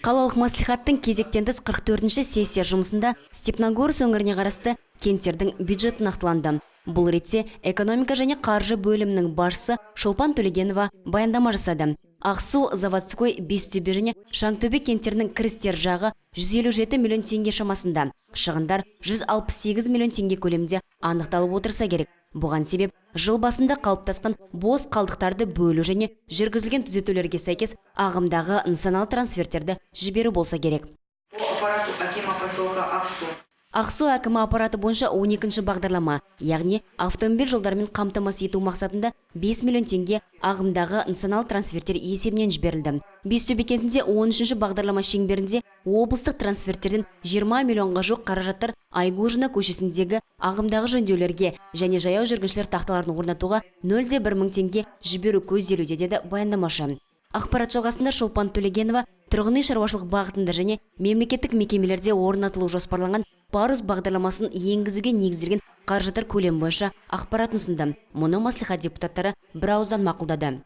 Қалалық мәслихаттың кезектен тыс 44-ші сессия жұмысында Степногорск өңіріне қарасты кенттердің бюджеті нақтыланды. Бұл ретте экономика және қаржы бөлімінің басшысы Шолпан Төлегенова баяндама жасады. Ақсу, Заводской, Бестөбе және Шаңтөбе кенттерінің кірістер жағы 157 миллион теңге шамасында. Шығындар 168 миллион теңге көлемінде анықталып отырса керек. Бұған себеп жыл басында қалыптасқан бос қалдықтарды бөлу және жүргізілген түзетулерге сәйкес ағымдағы нысаналы трансферттерді жіберу болса керек. По аппарату акима поселка Аксу. Ақсу әкімі аппараты бойынша 12 бағдарлама, яғни автомобиль жолдарымен қамтамасыз ету мақсатында 5 миллион теңге ағымдағы нысаналы трансферттер есебінен жіберілді. Бестөбе кентінде 13 бағдарлама шеңберінде облыстық трансферттерден 20 миллионға жуық қаражаттар Айгужина көшесіндегі ағымдағы жөндеулерге және жаяу жүргіншілер тақталарын орнатуға 0,1 мың теңге жіберу көзделуде, деді баяндамашы. Ақпарат жалғасында Шолпан Төлегенова тұрғын үй шаруашылық бағытында және мемлекеттік мекемелерде орнатылу жоспарланған «Парус» бағдарламасын енгізуге негізделген қаражаттар көлемі бойынша ақпаратын ұсынды. Мұны мәслихат депутаттары бір ауыздан мақұлдады.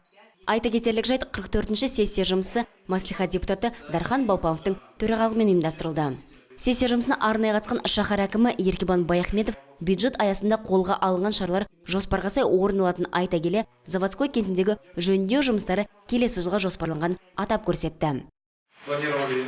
Айта кетерлік жайт, 44-ші сессия жұмысы мәслихат депутаты Дархан Балпановтың төрағалығымен ұйымдастырылды. Сессия жұмысына арнайы қатысқан шаһар әкімі Еркебұлан Баяхметов бюджет аясында қолға алынған шаралар жоспарға сай орындалатынын айта келе, Заводской кентіндегі жөндеу жұмыстары келесі жылға жоспарланғанын атап көрсетті. Планировали и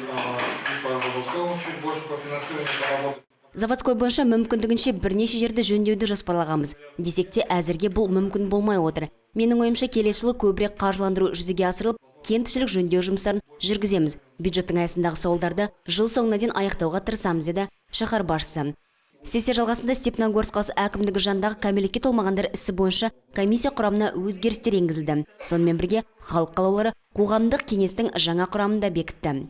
по Заводскому чуть больше по финансированию поработать. Заводской бойынша мүмкіндігінше бірнеше жерді жөндеуді жоспарлағанбыз. Десек те, әзірге бұл мүмкін болмай отыр. Менің ойымша, келесі жылы көбірек қаржыландыру жүзеге асырылып, кентішілік жөндеу жұмыстарын жүргіземіз. Бюджеттің аясындағы сауалдарды жыл соңына дейін аяқтауға тырысамыз, деді шаһар басшысы. Сессия жалғасында Степногорск қаласы әкімдігі жанындағы кәмелетке толмағандар ісі бойынша комиссия құрамына өзгерістер енгізілді. Сонымен бірге халық қалаулылары қоғамдық кеңестің жаңа құрамын да бекітті.